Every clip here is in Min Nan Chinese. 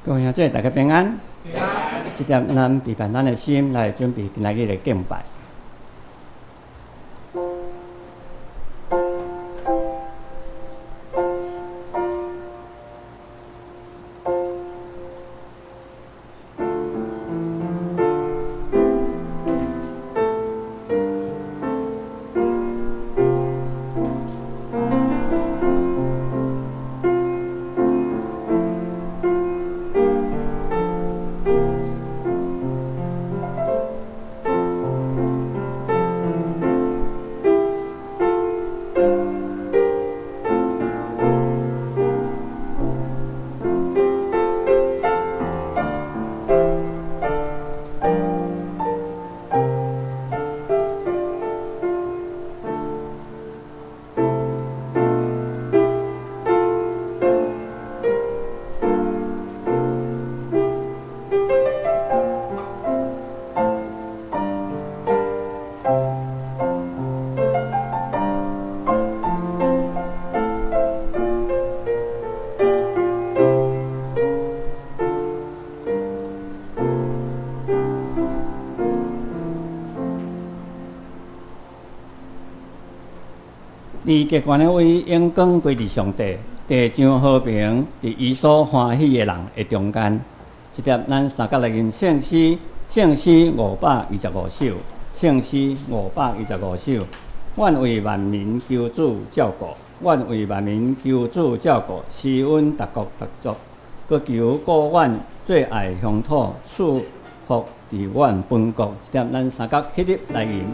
各位兄弟，大家平安。這點咱備辦咱的心來準備今仔日的敬拜。佇極懸的位，永光歸佇上帝，地上和平，佇伊所歡喜的人的中間。這點咱三角來吟聖詩，聖詩525首，聖詩525首。願為萬民求主照顧，願為萬民求主照顧，施恩逐國逐族，閣求顧阮最愛鄉土，賜福佇阮本國。這點咱三角起立來吟。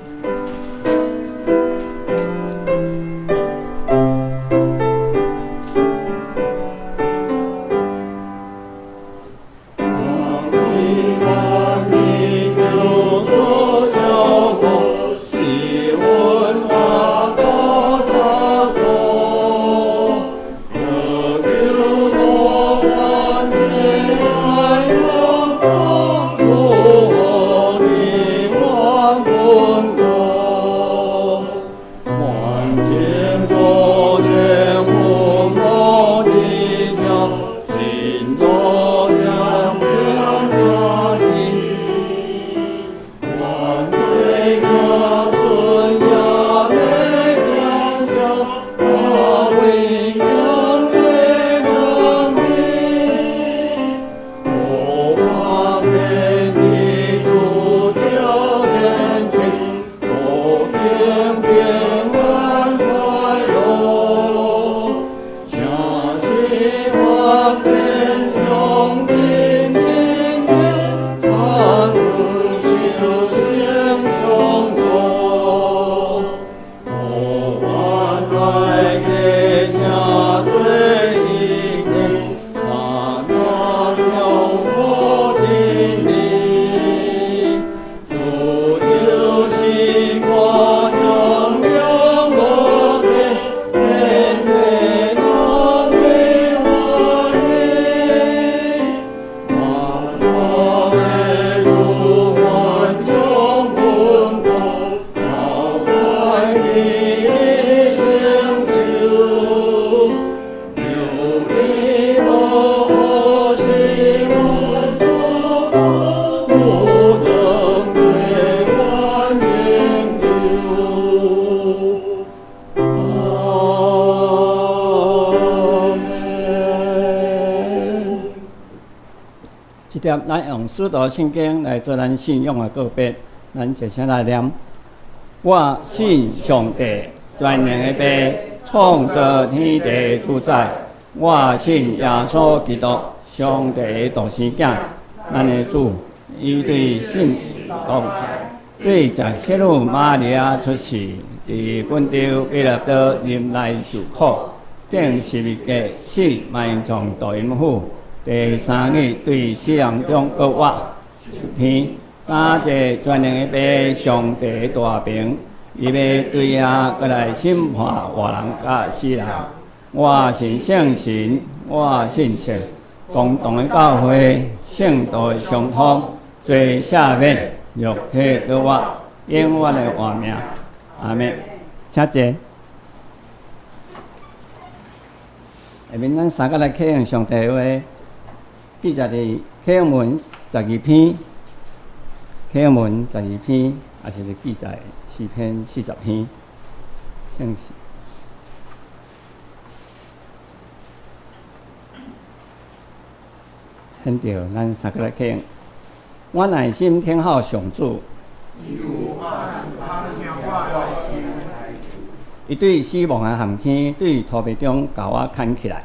這點咱用使徒信經來做咱信仰的告別，咱齊聲來念：我信上帝，全能的父，創造天地主宰。我信耶穌基督，上帝的獨生囝，咱的主，伊對聖國，對聖母瑪利亞出世，佇本丟彼拉多忍耐受苦，釘十字架死，埋葬墮陰府。第三日對死人中復活，升天，感謝全能的父上帝大能，伊欲對遐閣來審判活人佮死人。我信聖神，我信聖公同的教會，聖徒的相通，罪赦免，肉體復活，永遠的活命。阿們，請坐。下面咱三個來啟用上帝的話。記載佇啟應文十二篇，啟應文十二篇，也是記載詩篇40篇，聖詩。現著咱三個來聽。我內心聽候上主，伊對死亡的陷坑，對塗糜中共我牽起來。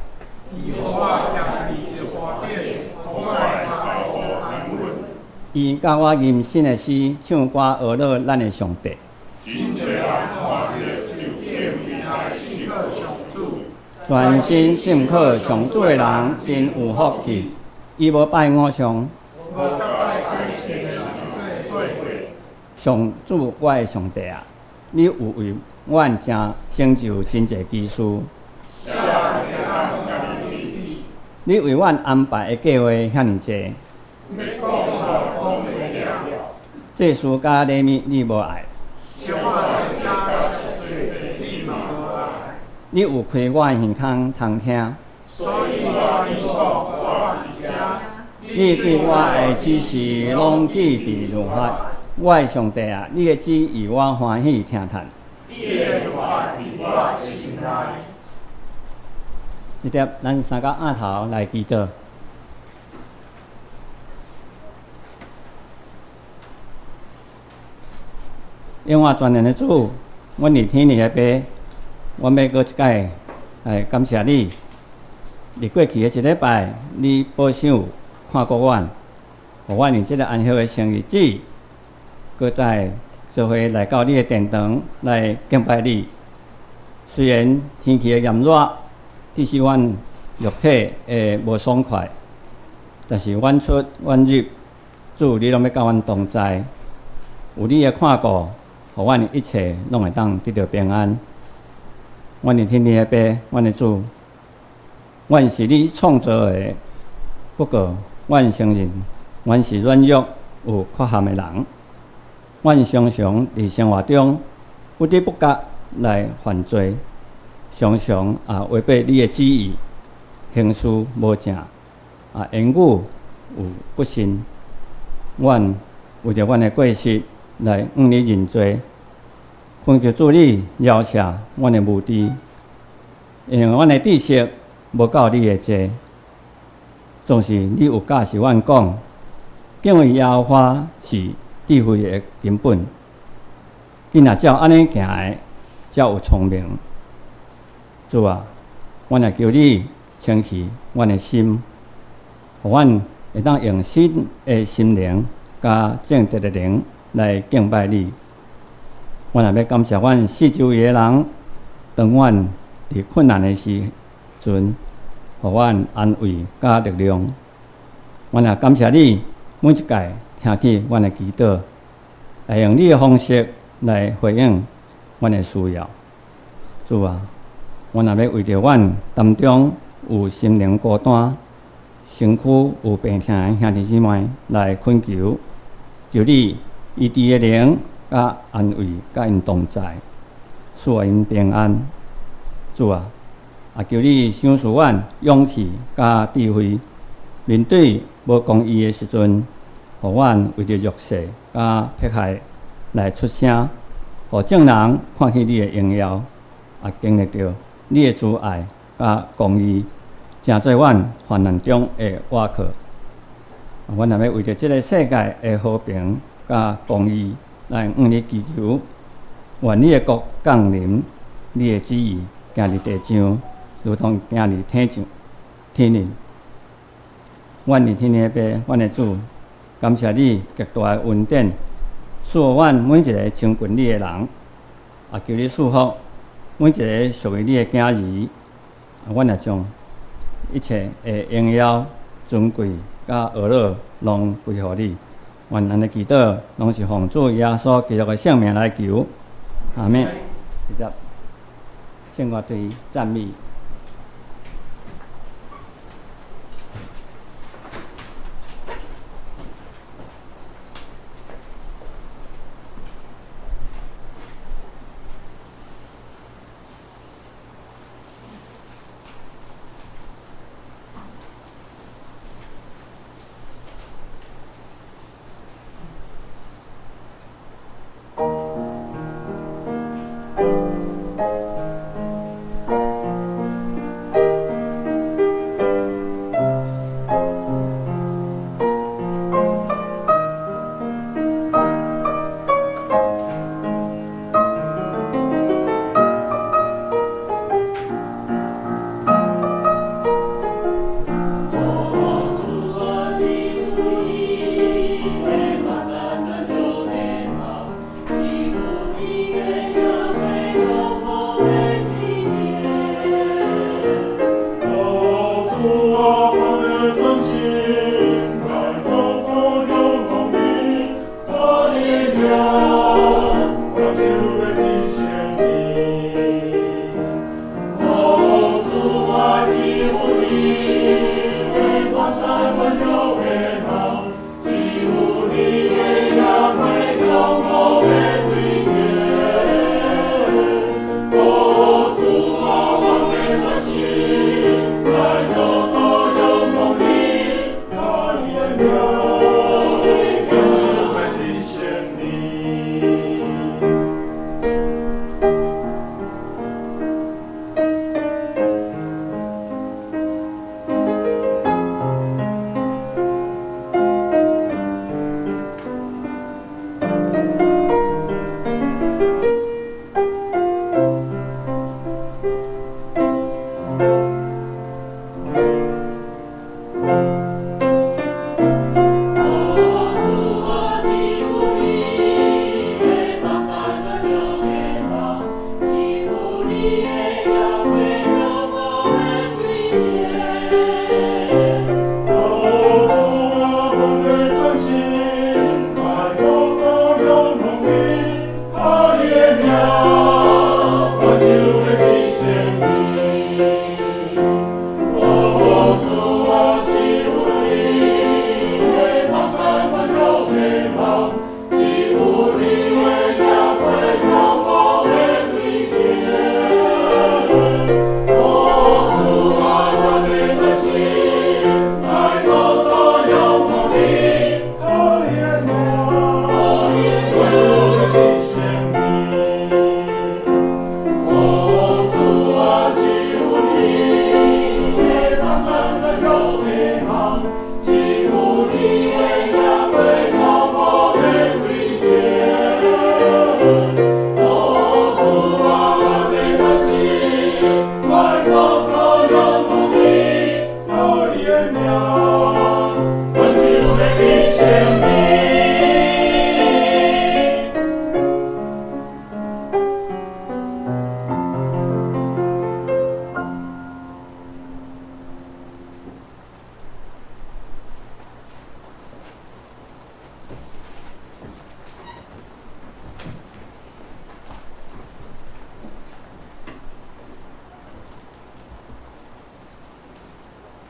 伊教我吟新的詩，唱歌呵咾咱的上帝。全心信靠上主的人真有福氣，伊無拜偶像。上主，我的上帝啊，你有為阮成就真濟奇事。你為阮安排的計劃遐爾濟。祭司佮禮物你無愛。你有開我的耳孔通聽。你對我的指示攏記佇律法。我的上帝啊，你的旨意我歡喜聽嘆。這碟咱三個額頭來祈禱。永活全能的主，阮佇天父的爸，阮欲閣一擺來感謝你。佇過去的一禮拜，你保守看顧阮，予阮佇這个安息的聖日子，閣再做伙來到你的殿堂來敬拜你。雖然天氣的炎熱，致使阮肉體會無爽快，但是阮出阮入，主你攏欲佮阮同在，有你的看顧，予阮一切攏會當得著平安。阮佇天父的爸，阮的主，阮是你創造的，不過阮承認，阮是軟弱有缺陷的人。阮常常佇生活中不知不覺來犯罪，常常也違背你的旨意，行事無正，啊言語有不慎。阮為著阮的過失來向你認罪，懇求主你饒赦阮的無知，因為阮的知識無夠你的濟。總是你有教示阮講，敬畏耶和華是智慧的根本。囝若照按呢行的，才有聰明。主啊，阮也求你清洗阮的心，予阮會當用新的心靈佮正直的靈來敬拜你。阮也欲感謝阮四周圍的人，當阮佇困難的時陣，予阮安慰佮力量。阮也感謝你，每一擺聽去阮的祈禱，會用你的方式來回應阮的需要。主啊，阮也欲為著阮當中有心靈孤單、身軀有病痛的兄弟姊妹來懇求，求你醫治的靈佮安慰，佮𪜶同在，賜予𪜶平安。主啊，也求你賞賜阮勇氣佮智慧，面對無公義的時陣，予阮為著弱勢佮迫害來出聲，予眾人看見你的榮耀，也經歷著你的慈愛佮公義，成做阮患難中的倚靠。阮也欲為著這个世界的和平佮公義來向你祈求，願你的國降臨，你的旨意行佇地上，如同行佇天上。天頂，阮佇天的爸，阮的主，感謝你極大的恩典，賜予阮每一个親近你的人，也求你賜福每一个屬於你的囝兒。阮也將一切的榮耀、尊貴佮呵咾攏歸予你。願咱的祈禱攏是奉主耶穌基督的聖名來求，阿們。直接聖樂隊讚美。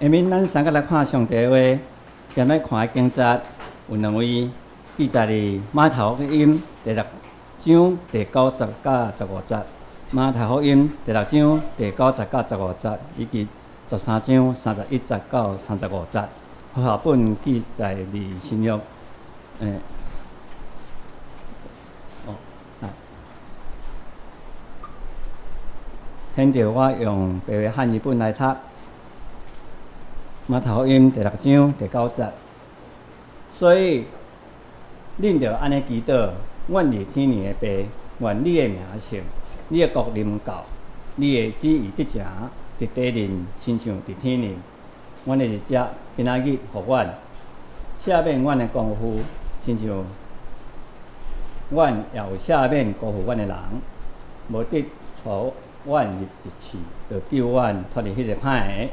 下面咱三個來看上帝話，今日看的經節有兩位記載佇馬太福音第六章第九節佮15節，馬太福音第六章第九節佮15節，以及13章31節到35節。和合本記載佇新約，哦，來，現在我用別的漢語本來讀。馬太福音第六章第九節，所以恁著按呢祈禱：阮佇天裡的父，願你的名聖，你的國臨到，你的旨意得成，佇地面親像佇天裡。阮的日食今仔日予阮，赦免阮的辜負，親像阮也有赦免辜負阮的人，無得帶阮入一試，著救阮脫離彼个歹的。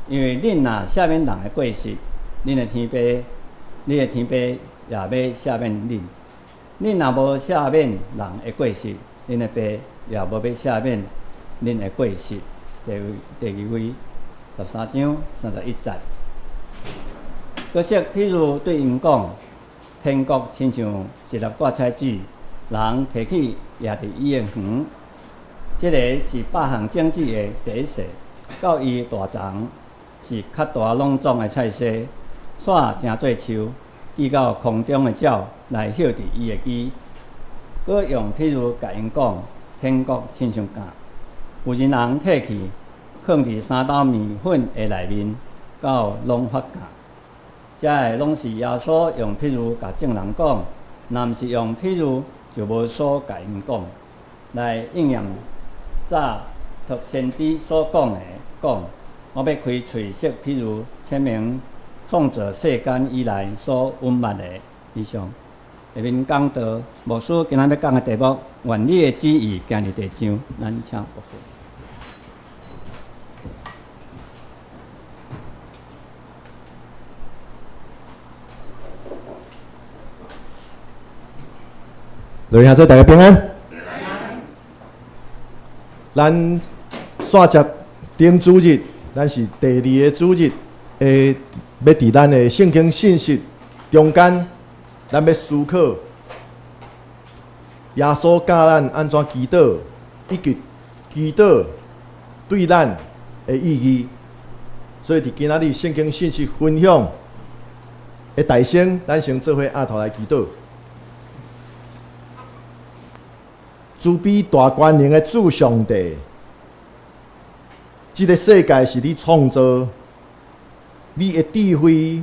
因為恁若赦免人的過失，恁的天父，恁的天父也欲赦免恁。恁若無赦免人的過失，恁的父也無欲赦免恁的過失。第二位，13章31節。閣說，譬喻對𪜶講，天國親像一粒掛菜籽，人提去掖佇伊的園。這个是百項種子的第一細，到伊大欉是較大攏總的菜踅，煞成做樹，寄到空中的鳥來歇佇伊的枝。閣用譬喻共𪜶講，天國親像酵，有一人提去，囥佇三斗麵粉的內面，到攏發酵。這个攏是耶穌用譬喻共眾人講，若毋是用譬喻，就無所共𪜶講，來應驗早託先知所講的，講我欲開喙說譬喻，顯明創造世間以來所隱瞞的。以上，下面講道，牧師今仔欲講的題目：願你的旨意行佇地上，咱請牧師。各位兄弟，大家平安。咱煞接頂主日，咱是第二个主日，會欲佇咱的聖經信息中間，咱欲思考耶穌教咱按怎祈禱，以及祈禱對咱的意義。所以佇今仔日聖經信息分享的大先，咱先做伙阿頭來祈禱。慈悲大權能的主上帝，這个世界是你創造，你的智慧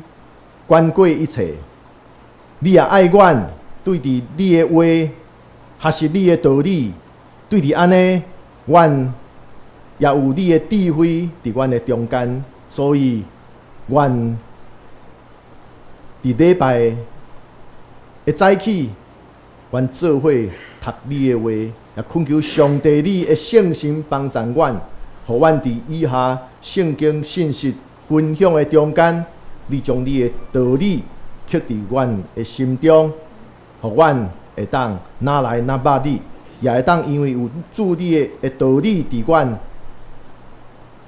懸過一切，你也愛阮，對佇你的話，學習你的道理，對佇按呢，阮也有你的智慧佇阮的中間，所以阮佇禮拜的早起，阮做伙讀你的話，也懇求上帝你的聖神幫助阮，予阮佇以下聖經信息分享的中間，你將你的道理刻佇阮的心中，予阮會當若來若捌你，也會當因為有主你的道理佇阮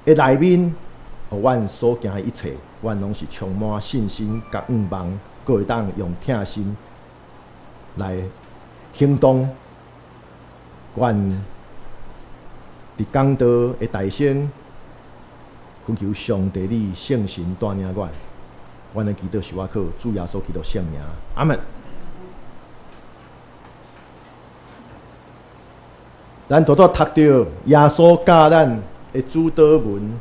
的內面，予阮所行的一切，阮攏是充滿信心佮向望，閣會當用疼心來行動。阮佇講道的大聲，懇求上帝你聖神帶領阮，阮的祈禱是我靠主耶穌基督聖名，阿門。咱拄拄讀著耶穌教咱的主禱文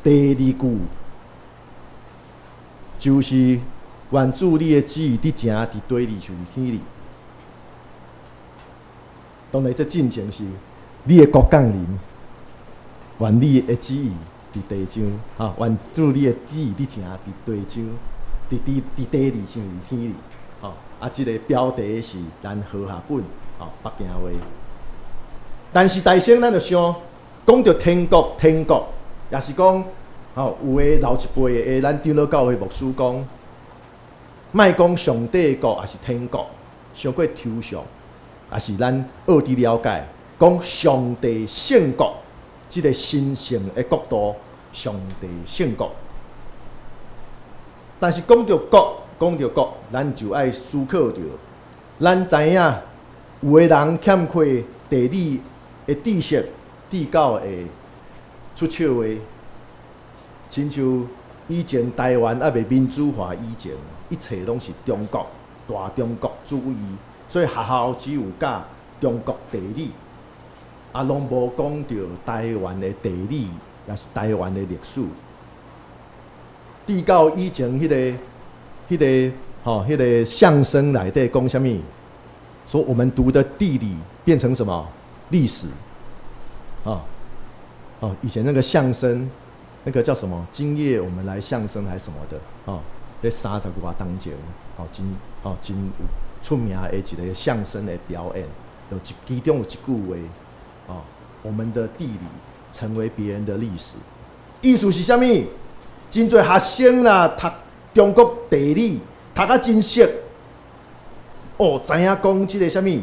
第二句，就是願主你的旨意得成佇地裡像佇天裡。當然，這進前是你的國降臨，願你的旨意佇地上，吼，願主你的旨意得成佇地上，佇地裡像佇天裡，吼。啊，這個標題是咱和合本，吼，北京話。但是大聲，咱就想講著天國，天國，也是講，吼，有的老一輩的咱長老教會牧師講，莫講上帝國，也是天國，傷過抽象。也是咱學佇了解，講上帝聖國這个神聖的國度，上帝聖國。但是講著國，講著國，咱就愛思考著，咱知影有的人欠缺地理的知識，至到會出笑話。親像以前台灣猶未民主化以前，一切攏是中國大中國主義，所以學校只有教中國地理，啊，攏無講著台灣的地理，抑是台灣的歷史。至到以前彼個相聲內底講啥物？說我們讀的地理變成什麼歷史？啊哦，以前那個相聲，那個叫什麼？今夜我們來相聲還是什麼的？哦，咧30外冬前，哦，真哦真有出名的一個相聲的表演，就一其中有一句話，哦，我們的地理成為別人的歷史。意思是啥物？真濟學生啦，讀中國地理讀甲真熟，哦，知影講這個啥物？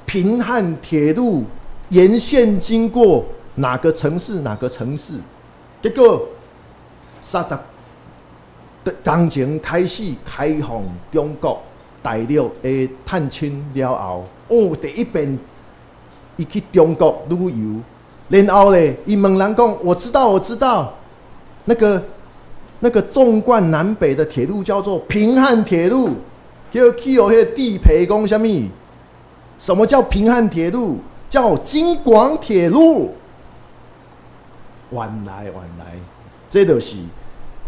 平漢鐵路沿線經過哪個城市？哪個城市？結果30冬前開始開放中國大陸的探親了後，哦，第一遍伊去中國旅遊，然後咧，伊問人講：我知道，我知道，那個縱貫南北的鐵路叫做平漢鐵路，叫去予彼個地陪講啥物？什麼叫平漢鐵路？叫京廣鐵路。原來原來，這就是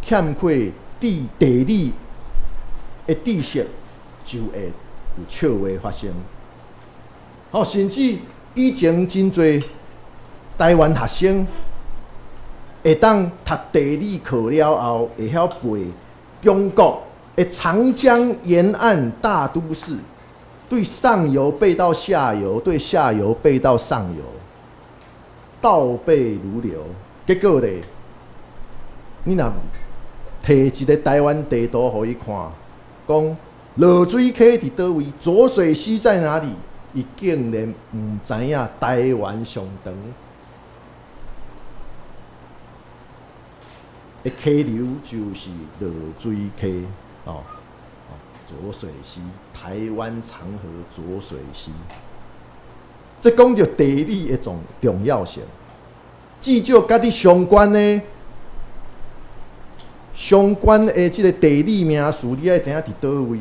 欠缺地理的知識，就會有笑話發生。好，甚至以前真濟台灣學生會當讀地理課了後，會曉背中國的長江沿岸大都市，對上游背到下游，對下游背到上游，倒背如流。結果咧，你若提一個台灣地圖予伊看，講濁水溪佇佗位，濁水溪在哪裡？伊竟然毋知影台灣上長的溪流就是濁水溪哦，濁水溪，台灣長河濁水溪。這講著地理的重要性，至少佮你相關的、相關的這個地理名詞，你愛知影佇佗位。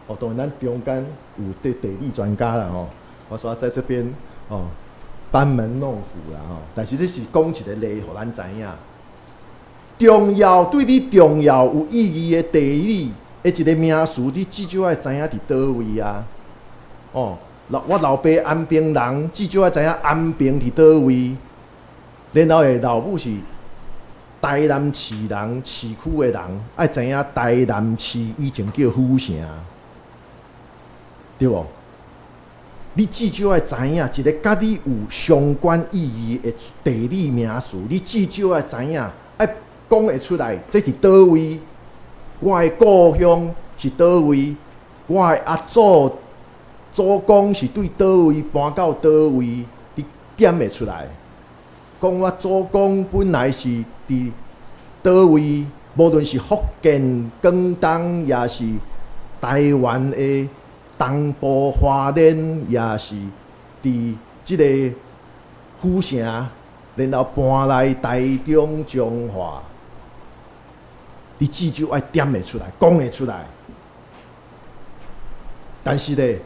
哦，當然咱中間有地理專家啦吼，我說在這邊哦，班門弄斧啦吼，但是這是講一個例，予咱知影。重要對你重要有意義的地理的一個名詞，你至少愛知影佇佗位啊。哦，我老爸安平人，至少愛知影安平佇佗位。然後的老母是台南市人，市區的人，愛知影台南市以前叫府城，對無？你至少愛知影一個佮你有相關意義的地理名詞，你至少愛知影，愛講會出來，這是佗位？我的故鄉是佗位？我的阿祖祖公是對佗位搬到佗位？你點會出來？講我祖公本來是佇佗位，無論是福建、廣東，抑是台灣的東部花蓮，抑是佇這個府城，然後搬來台中彰化，你至少愛點會出來，講會出來。但是咧，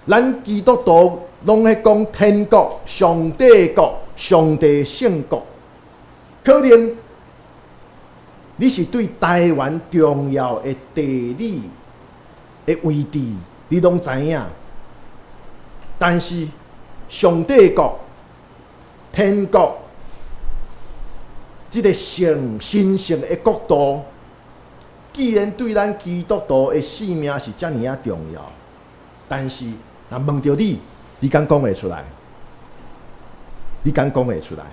咱基督徒攏咧講天國、上帝國、上帝聖國，可能你是對台灣重要的地理的位置，你攏知影。但是上帝國、天國，這個神聖的國度，既然對咱基督徒的性命是遮爾仔重要，但是若問著你，你敢講會出來？你敢講會出來？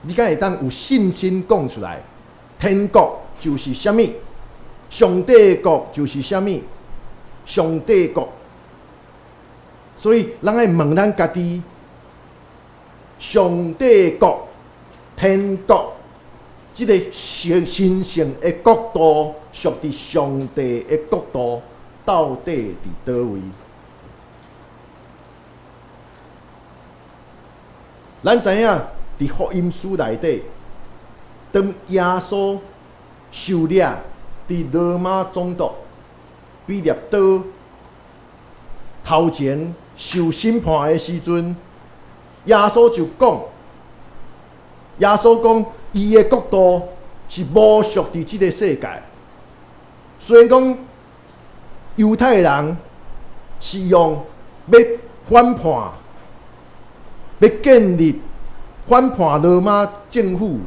你敢會當有信心講出來？天國就是啥物？上帝國就是啥物？上帝國。所以，咱愛問咱家己：上帝國、天國，這个神神聖的國度，屬佇上帝的國度，到底佇佗位？咱知影佇福音書內底，當耶穌受掠佇羅馬總督彼立多頭前受審判的時陣，耶穌就講，耶穌講，伊的國度是無屬佇這个世界。雖然講猶太人是用欲反叛，欲建立反叛羅馬政府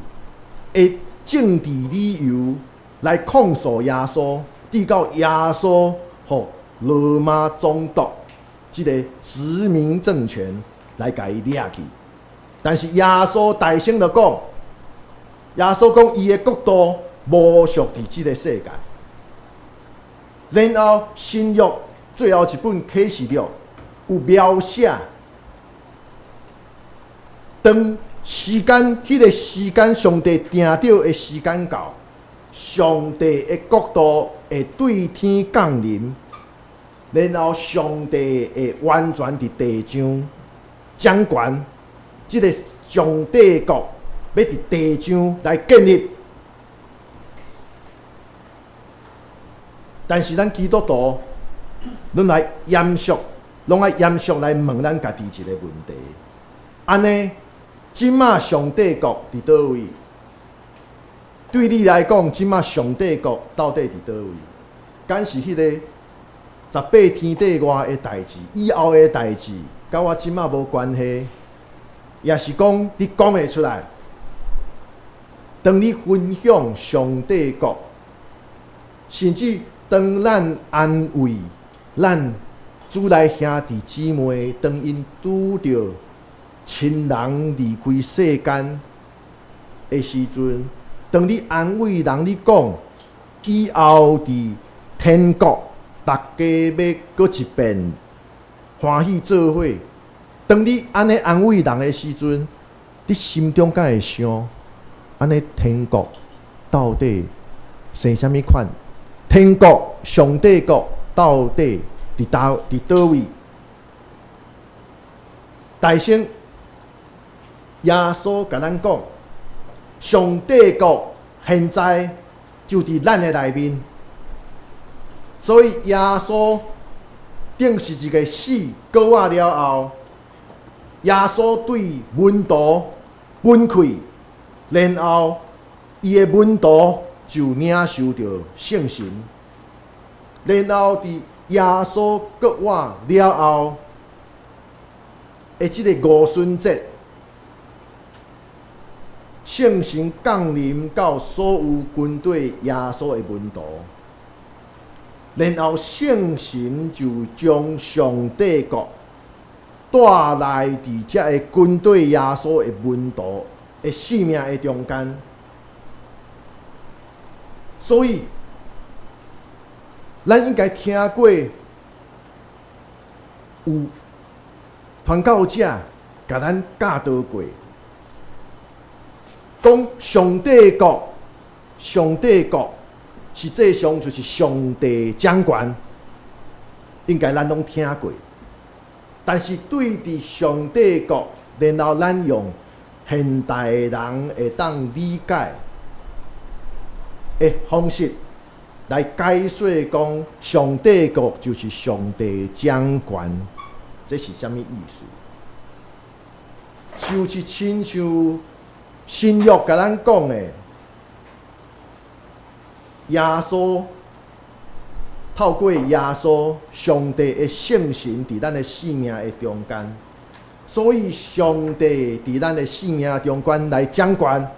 的政治理由來控訴耶穌，直到耶穌予羅馬總督這个殖民政權來共伊掠去。但是耶穌大聲就講，耶穌講伊的國度無屬佇這个世界。然後新約最後一本啟示錄有描寫，當時間彼个時間上帝定著的時間到，上帝的國度會對天降臨，然後上帝會完全佇地上掌權，這个上帝國欲佇地上來建立。但是咱基督徒，攏來嚴肅，攏愛嚴肅來問咱家己一个問題：按呢，這馬上帝國佇佗位？對你來講，這馬上帝國到底佇佗位？敢是彼個18天地外的代誌，以後的代誌，佮我這馬無關係？抑是講你講會出來？當你分享上帝國，甚至當咱安慰咱主內兄弟姊妹，當𪜶拄著親人離開世間的時陣，當你安慰人，你講以後佇天國，大家欲閣一遍歡喜做伙。當你按呢安慰人的時陣，你心中敢會想，按呢天國到底生啥物款？天國、上帝國到底佇佗佇佗位？大聲，耶穌共咱講，上帝國現在就佇咱的內面，所以耶穌釘十字架死閣活了後，耶穌對門徒分開，然後伊的門徒就領受著聖神，然後佇耶穌閣活了後的這个五旬節，聖神降臨到所有跟綴耶穌的門徒，然後聖神就將上帝國帶來佇這个跟綴耶穌的門徒的生命的中間。所以，咱應該聽過有傳教者共咱教導過，講上帝國，上帝國實際上就是上帝掌權，應該咱攏聽過。但是對佇上帝國，然後咱用現代人會當理解的方式來解說，講上帝國就是上帝掌權，這是啥物意思？就是親像新約共咱講的，耶穌透過耶穌，上帝的聖神佇咱的生命的中間，所以上帝佇咱的生命中間來掌權。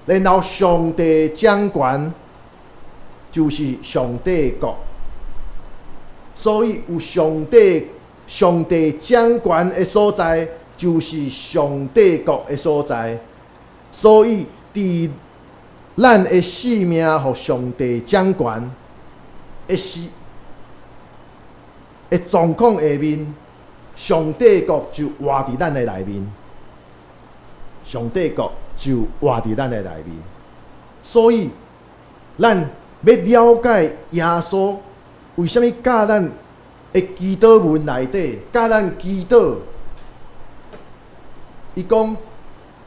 然後上帝掌權就是上帝國，所以有上帝上帝掌權的所在，就是上帝國的所在。所以佇咱的生命予上帝掌權的時的狀況下面，上帝國就活佇咱的內面。上帝國就活佇咱的內面。所以，咱欲了解耶穌為啥物教咱的祈禱文內底教咱祈禱，伊講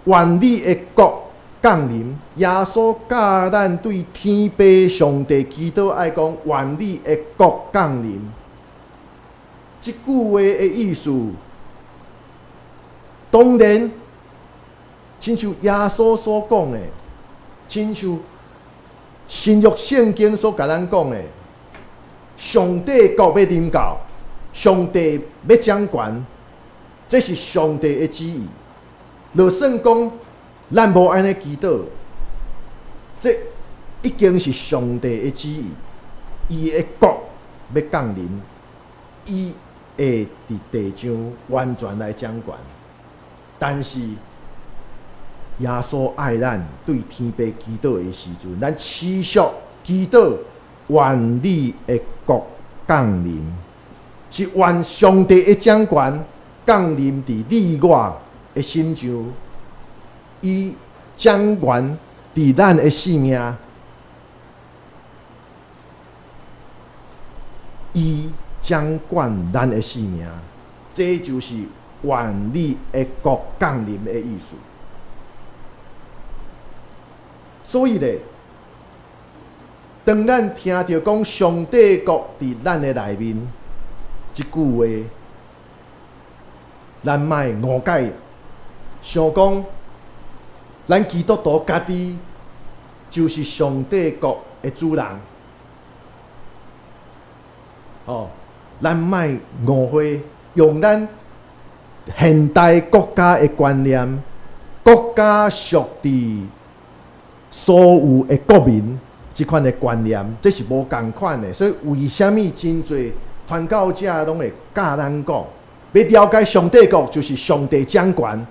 願你的國降臨。耶穌教咱對天父上帝祈禱，愛講願你的國降臨。這句話的意思，當然，親像耶穌所講的，親像新約聖經所共咱講的，上帝國欲臨到，上帝欲掌權，這是上帝的旨意。就算講咱無按呢祈禱，這已經是上帝的旨意，伊的國欲降臨，伊會佇地上完全來掌權。但是耶穌愛咱對天父祈禱的時陣，咱持續祈禱，願你的國降臨，是願上帝的掌權降臨佇你我的身上，伊掌權佇咱的性命，伊掌管咱的性命，這就是願你的國降臨的意思。所以咧，當咱聽著講上帝國佇咱的內面，這句話，咱莫誤解，想講咱基督徒家己就是上帝國的主人。哦，咱莫誤會，用咱現代國家的觀念，國家屬佇所有的國民，這款的觀念，這是無仝款的。所以為啥物真濟傳教者攏會教咱講，欲了解上帝國就是上帝掌權，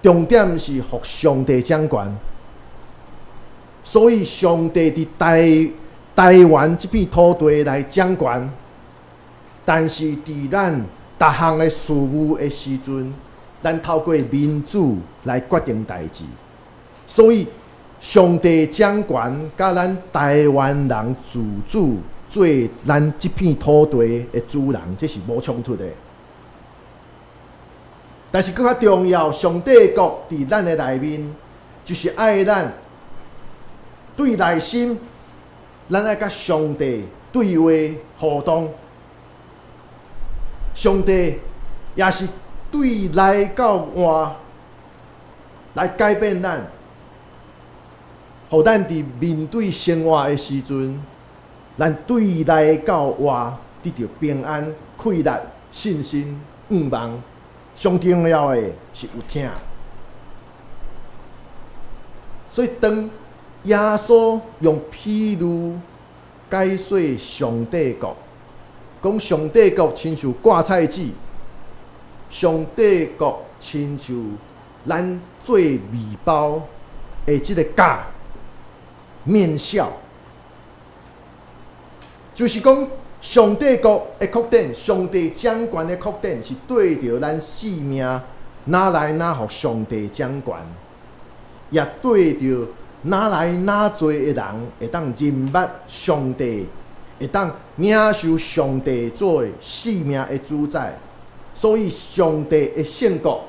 重點是予上帝掌權。所以上帝佇台台灣這片土地來掌權，但是佇咱逐項的事務的時陣，咱透過民主來決定代誌。所以上帝掌權，佮咱台灣人自主做咱這片土地的主人，這是無衝突的。但是閣較重要，上帝國佇咱的內面，就是愛咱對內心，咱愛佮上帝對話互動。上帝也是對內到外來改變咱，予咱佇面對生活的時陣，咱對內到外得著平安、快樂、信心、願望。上重要的是有疼。所以當耶穌用譬喻解說上帝國，講上帝國親像掛菜籽，上帝國親像咱做麵包的這个酵麵酵，就是講上帝國的擴展，上帝掌權的擴展，是對著咱性命，哪來哪予上帝掌權，也對著哪來哪濟的人會當認捌上帝，會當領受上帝做性命的主宰。所以上帝的聖國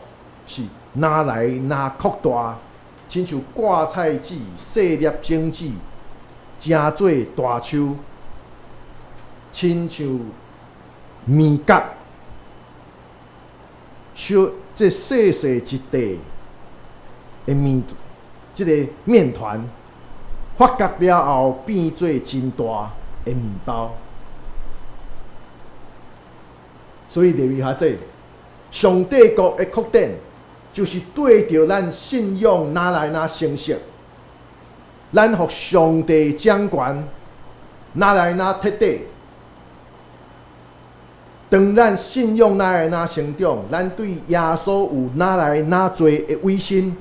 是哪來哪擴大，親像掛菜籽、細粒種子，成做大樹，親像麵角，小這細細一塊的麵，這个麵團發酵了後變做真大的麵包。所以入去遐這上帝國的擴展，就是對著咱信仰哪來哪成熟，咱予上帝掌權，哪來哪徹底。當咱信仰哪來哪成長，咱對耶穌有哪來哪濟的委身，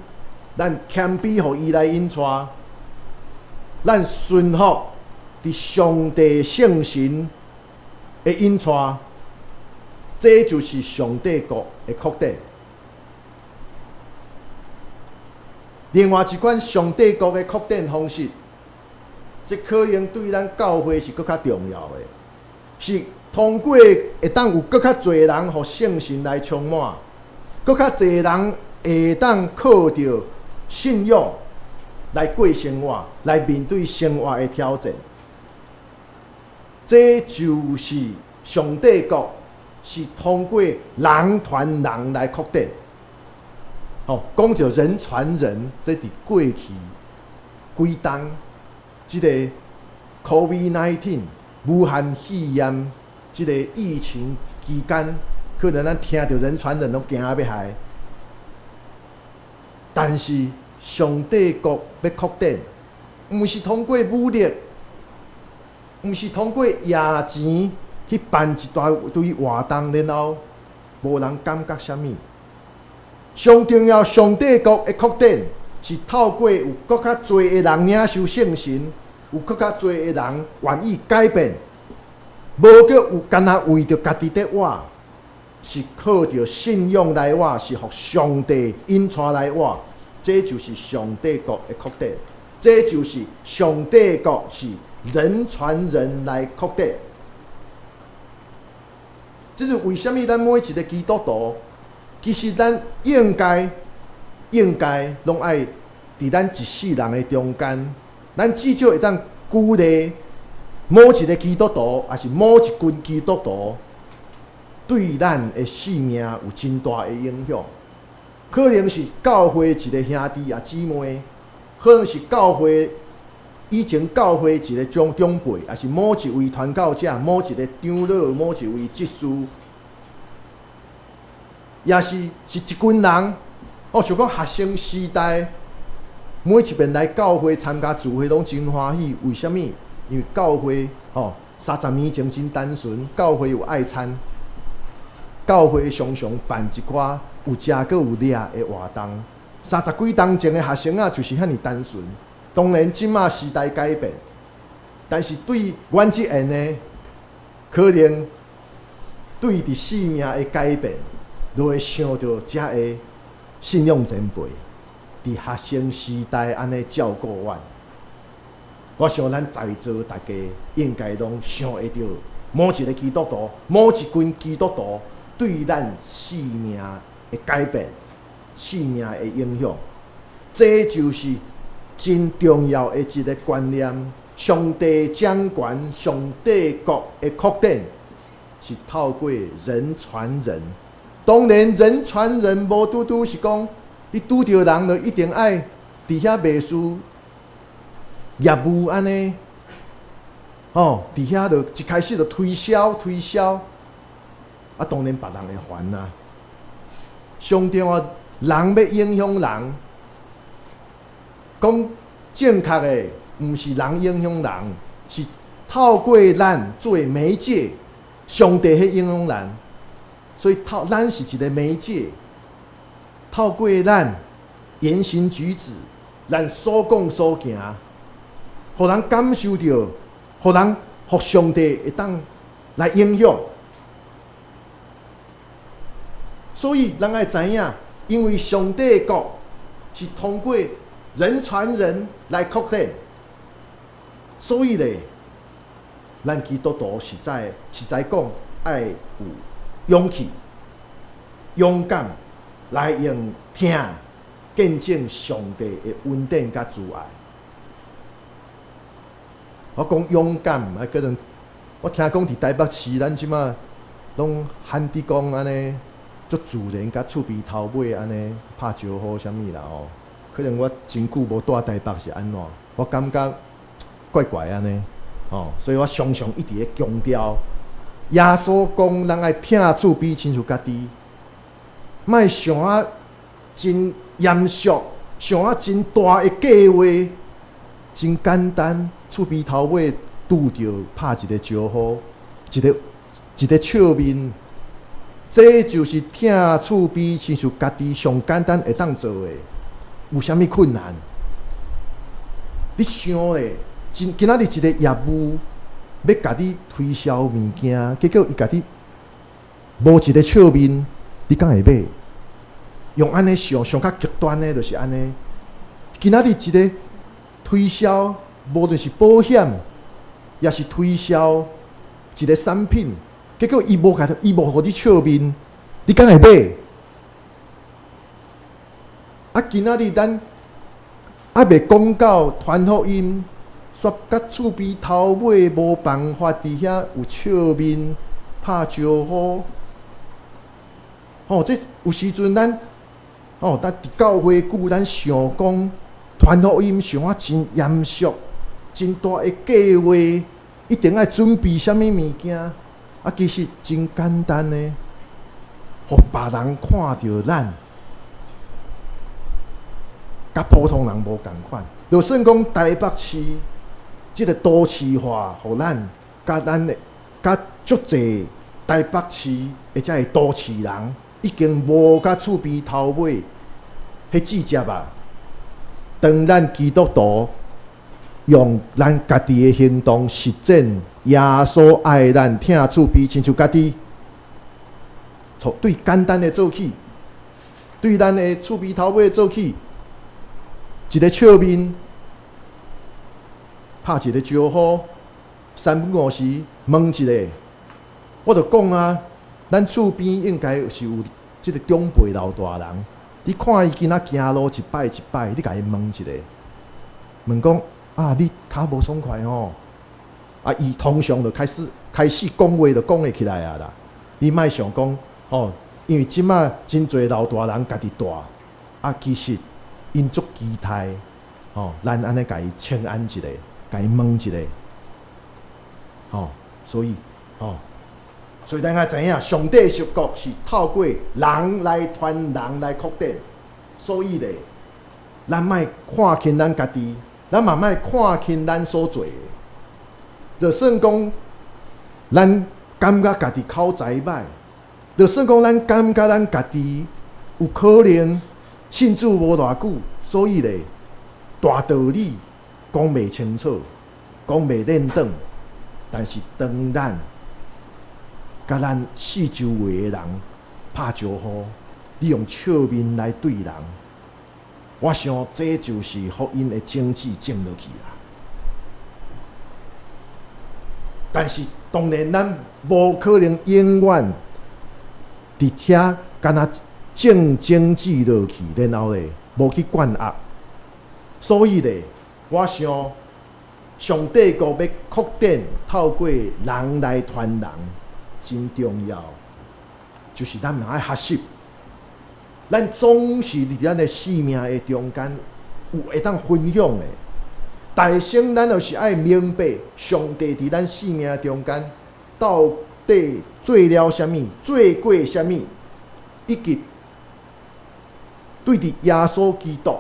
咱謙卑予伊來引帶，咱順服佇上帝聖神的引帶，這就是上帝國的擴展。另外一款上帝國的擴展方式，這可能對咱教會是閣較重要的，是通過會當有閣較濟人予聖神來充滿，閣較濟人會當靠著信仰來過生活，來面對生活的挑戰。這就是上帝國是通過人傳人來擴展。吼，講著人傳人，這佇過去幾冬，這個 COVID-19 武漢肺炎這個疫情期間，可能咱聽著人傳人攏驚啊欲害。但是上帝國欲擴展，毋是通過武力，毋是通過掖錢去辦一大堆活動，然後無人感覺啥物。上重要，上帝國的擴展是透過有閣較濟的人領受聖神，有閣較濟的人願意改變，無閣有干焦為著家己佇活，是靠著信仰來活，是予上帝引帶來活。這就是上帝國的擴展，這就是上帝國是人傳人來擴展。這是為啥物咱每一个基督徒，其實咱應該應該攏愛佇咱一世人的中間，咱至少會當鼓勵某一个基督徒，抑是某一群基督徒，對咱的生命有真大的影響。可能是教會一个兄弟啊姊妹，可能是教會以前教會一个長長輩，抑是某一位傳教者、某一个長老、某一位執事，也是是一群人。哦，想講學生時代，每一遍來教會參加聚會攏真歡喜。為啥物？因為教會吼30年前真單純，教會有愛餐，教會常常辦一寡有食閣有掠的活動。三十幾冬前的學生仔就是遐爾單純。當然，這馬時代改變，但是對阮這緣的，可能對佇生命的改變，就會想著遮个信仰前輩佇學生時代按呢照顧阮。我想咱在座大家應該攏想會著某一个基督徒、某一群基督徒對咱生命的改變、生命的影響，這就是真重要的一个觀念。上帝掌權、上帝國的擴展，是透過人傳人。當然，人傳人無拄拄是講，你拄著人就一定愛佇遐賣書業務按呢，吼，佇遐就一開始就推銷推銷，啊，當然別人會煩啊。上重要，人欲影響人，講正確的，毋是人影響人，是透過咱做媒介，上帝去影響咱。所以透咱是一个媒介，透過咱言行舉止，咱所講所行，予人感受著，予人予上帝會當來影響。所以咱愛知影，因為上帝國是通過人傳人來擴展，所以咧，咱基督徒實在實在講愛有勇氣、勇敢來用疼見證上帝的恩典佮慈愛。我講勇敢，啊，可能我聽講佇台北市，咱這馬攏罕佇講按呢，足自然佮厝邊頭尾按呢拍招呼啥物啦吼。可能我真久無蹛台北是按怎，我感覺怪怪按呢，吼，所以我常常一直咧強調，耶穌講咱愛疼厝邊親像家己，莫想啊真嚴肅，想啊真大的計劃，真簡單，厝邊頭尾拄著拍一个招呼，一个一个笑面，這就是疼厝邊親像家己上簡單會當做的。有啥物困難？你想咧，今今仔日一个業務欲共你推銷物件，結果伊共你無一個笑面，你敢會買？用按呢想，想較極端的，就是按呢。今仔日一个推銷無論是保險，抑是推銷一个產品，結果伊無共，伊無予你笑面，你敢會買？啊，今仔日咱猶未講到傳福音，煞佮厝邊頭尾無辦法佇遐有笑面拍招呼。吼，這有時陣咱吼，咱佇教會久，咱想講傳福音想啊真嚴肅，真大的計劃，一定愛準備啥物物件？啊，其實真簡單的，予別人看著咱，佮普通人無仝款。就算講台北市這个都市化，予咱佮咱的佮足濟台北市的這个都市人，已經無佮厝邊頭尾彼直接啊。當咱基督徒用咱家己的行動實踐耶穌愛咱，疼厝邊親像家己，從對簡單的做起，對咱的厝邊頭尾做起，一个笑面，拍一个招呼，三不五時問一下，我就講啊，咱厝邊應該是有這个長輩老大人，你看伊今仔行路一擺一擺，你共伊問一下，問講啊，你跤無爽快吼？啊，伊通常就開始開始講話就講會起來啊啦。你莫想講吼，因為這馬真濟老大人家己蹛，啊，其實𪜶足期待吼，咱按呢共伊請安一下，共伊問一下，吼，所以吼，所以咱愛知影，上帝的國是透過人來傳人來擴展，所以咧，咱莫看輕咱家己，咱嘛莫看輕咱所做的。就算講，咱感覺家己口才歹，就算講咱感覺咱家己有可能信主無偌久，所以咧，大道理講袂清楚，講袂輪轉，但是當咱佮咱四周圍的人拍招呼，你用笑面來對人，我想這就是福音的種子種落去啦。但是當然，咱無可能永遠佇遐干焦種種子落去，然後咧無去管壓。所以咧，我想上帝國欲擴展，透過人來傳人，真重要。就是咱嘛愛學習，咱總是佇咱的生命的中間有會當分享的。大先，咱就是愛明白上帝佇咱生命中間到底做了啥物，做過啥物，以及對佇耶穌基督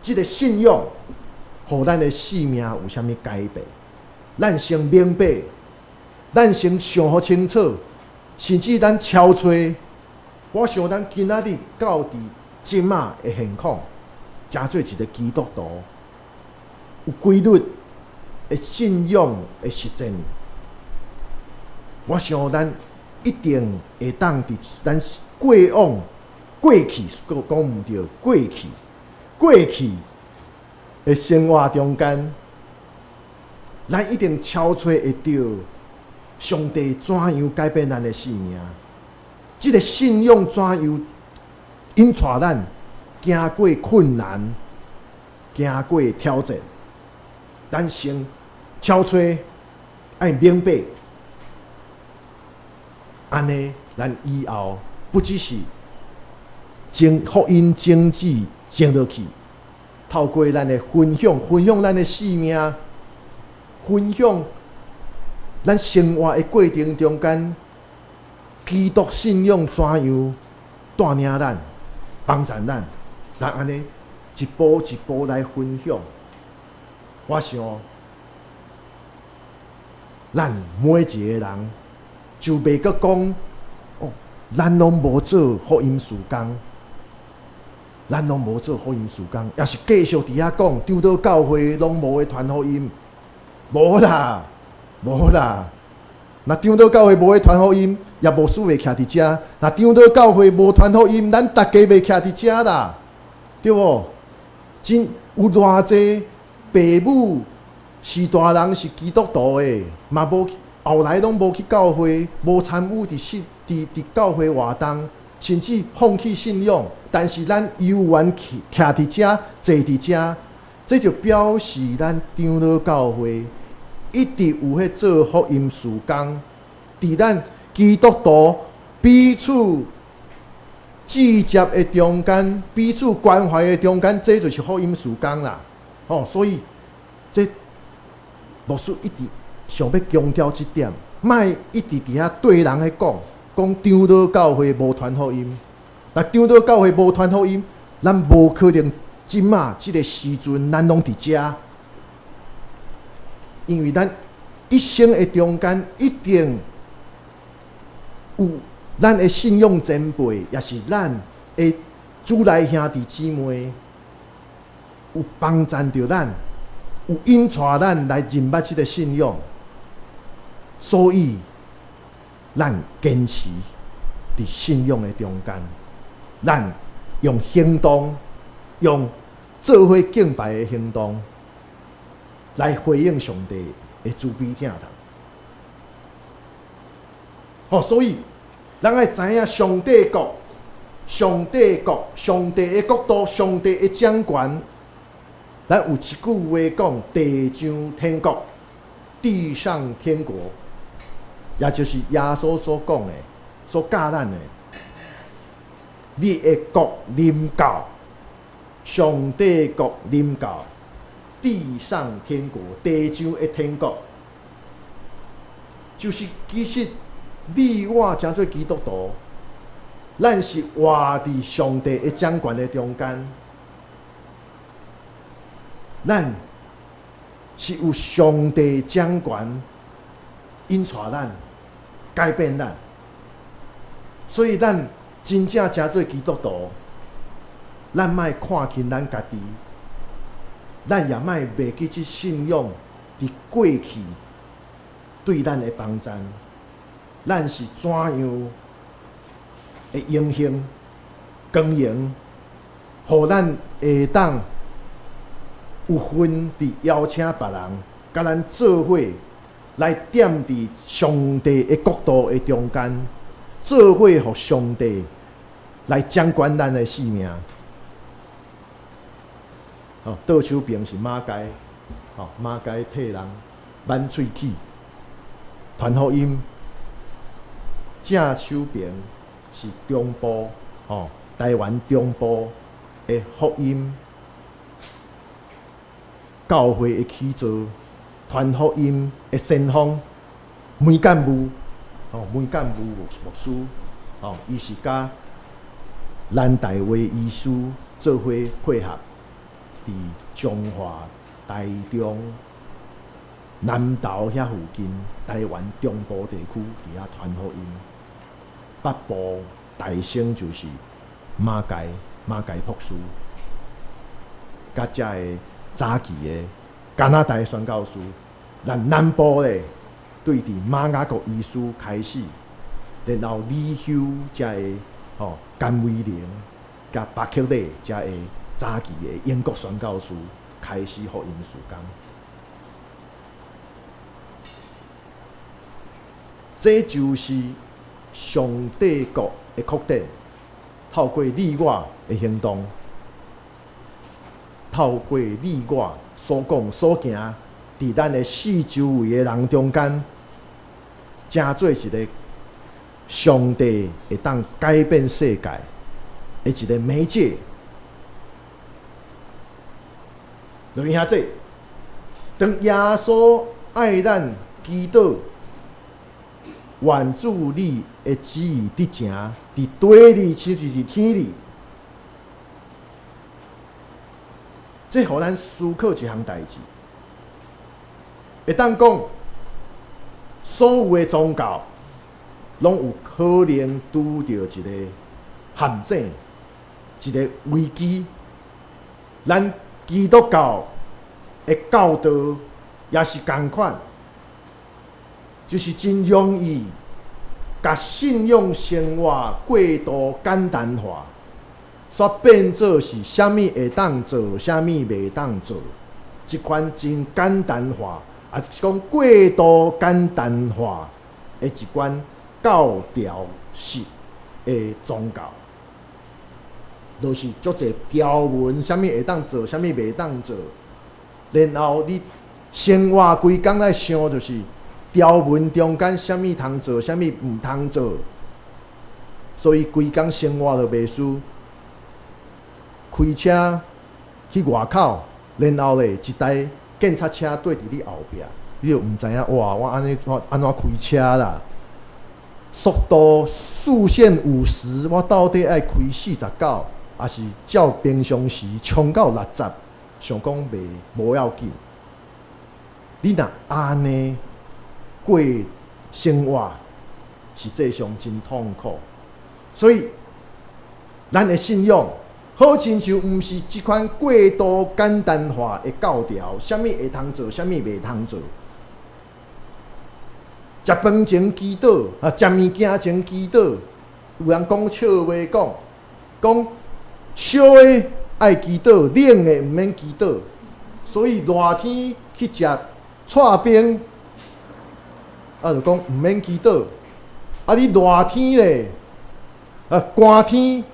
這个信仰，予咱的生命有啥物改變？咱先明白，咱先想予清楚，甚至咱敲揣。我想咱今仔日到佇這馬的現況，成做一个基督徒，有規律的信仰的實踐，我想咱一定會當佇咱過往、過去閣講毋對，過去、過去的生活中間，咱一定敲揣會著上帝怎樣改變咱的生命，這个信仰怎樣引帶咱行過困難、行過挑戰。咱先敲揣愛明白，按呢，咱以後不只是將福音種子種落去，透過咱的分享，分享咱的生命，分享咱生活的過程中間，基督信仰怎樣帶領咱、幫助咱，咱按呢一步一步來分享。我想，咱每一个人就袂閣講哦，咱攏無做福音事工，咱攏無做福音事工，抑是繼續佇遐講，長老教會攏無咧傳福音，無啦，無啦。若長老教會無咧傳福音，葉牧師袂徛佇遮；若長老教會無傳福音，咱逐家袂徛佇遮啦，對無？真有偌濟。爸母是大人是基督徒的，嘛無後來攏無去教會，無參與佇信佇佇教會活動，甚至放棄信仰。但是咱猶原徛徛佇遮，坐佇遮，這就表示咱長老教會一直有彼做福音事工，佇咱基督徒彼此接觸的中間，彼此關懷的中間，這就是福音事工啦。吼，所以這牧師一直想欲強調這點，莫一直佇遐對人咧講，講長老教會無傳福音。若長老教會無傳福音，咱無可能這馬這个時陣，咱攏佇遮，因為咱一生的中間一定有咱的信仰前輩，也是咱的主內兄弟姊妹，有幫贊著咱，有引帶咱來認捌這个信仰，所以咱堅持佇信仰的中間，咱用行動，用做伙敬拜的行動，來回應上帝的慈悲疼痛。吼，所以咱愛知影上帝國、上帝國、上帝的國度、上帝的掌權。咱有一句話講：地上天國，地上天國，也就是耶穌所講的、所教咱的。你的國臨到，上帝國臨到，地上天國，地上的天國，就是其實你我成做基督徒，咱是活佇上帝的掌權的中間，咱是有上帝掌權引帶咱、改變咱，所以咱真正成做基督徒，咱莫看輕咱家己，咱也莫袂記這信仰佇過去對咱的幫贊，咱是怎樣的榮幸、光榮，予咱會當有份佇邀請別人，佮咱做伙來踮佇上帝的國度的中間，做伙予上帝來掌管咱的性命。哦，倒手邊是馬偕，吼，馬偕替人挽喙齒，傳福音。正手邊是中部，吼，台灣中部的福音教會的起座，傳福音的先鋒梅干武，吼，梅干武牧師，吼，伊是佮蘭大衛醫師做伙配合，佇彰化、台中、南投遐附近，台灣中部地區佇遐傳福音。北部大省就是馬偕、馬偕博士，佮遮个早期的加拿大宣教師。咱南部咧，對佇馬雅各醫師開始，然後李休遮个吼甘威寧，佮巴克禮遮个早期的英國宣教師開始福音事工。這就是上帝國的擴展，透過你我的行動，透過你我所講所行，佇咱的四周圍的人中間，成做一个上帝會當改變世界的一個媒介。落去遐濟，當耶穌愛咱祈禱，願主你的旨意得成，佇地裡親像佇天裡。這予咱思考一項代誌，會當講，所有的宗教攏有可能拄著一个陷阱，一个危機。咱基督教的教導也是仝款，就是真容易共信仰生活過度簡單化，煞變做是啥物會當做，啥物袂當做，一款真簡單化，抑是講過度簡單化的一款教條式的宗教，就是足濟條文，啥物會當做，啥物袂當做，然後你生活規工來想，就是條文中間啥物通做，啥物毋通做，所以規工生活就袂輸。開車去外口，然後咧一台警察車綴佇你後壁，你就毋知影哇！我按呢我按怎開車啦？速度速限50，我到底愛開49，抑是照平常時衝到60？想講袂無要緊。你若按呢過生活，實際上真痛苦。所以，咱的信仰好親像毋是這款過度簡單化的教條，啥物會通做，啥物袂通做。食飯前祈禱啊，食物件前祈禱。有人講笑話講，講燒的愛祈禱，冷的毋免祈禱。所以熱天去食剉冰，啊，就講毋免祈禱。啊，你熱天咧，啊，寒天，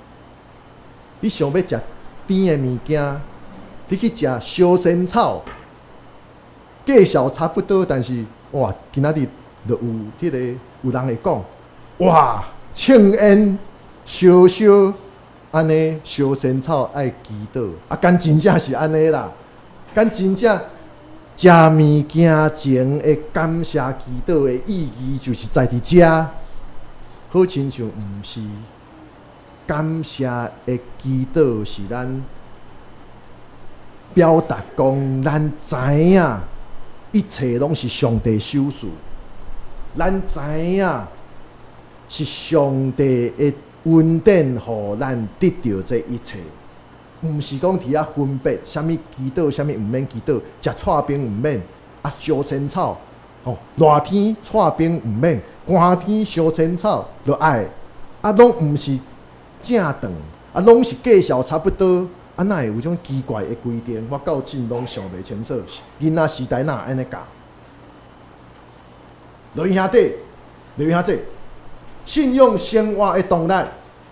你想欲食甜的物件，你去食燒仙草，價數差不多，但是哇，今仔日就有彼个有人會講，哇，抽煙燒燒，按呢燒仙草愛祈禱，啊，敢真正是按呢啦？敢真正食物件前的感謝祈禱的意義，就是在佇遮，好親像毋是感謝的祈禱，是咱表達講，咱知影一切攏是上帝手事，咱知影是上帝的恩典，予咱得著這一切，毋是講佇遐分別啥物祈禱，啥物毋免祈禱，食剉冰毋免，啊燒仙草，吼熱天剉冰毋免，寒天燒仙草就愛，啊攏毋是正當，啊攏是價數差不多，啊哪會有種奇怪的規定？我到今攏想袂清楚，囡仔時代哪會按呢教？各位兄弟，各位兄弟，信仰生活的動力，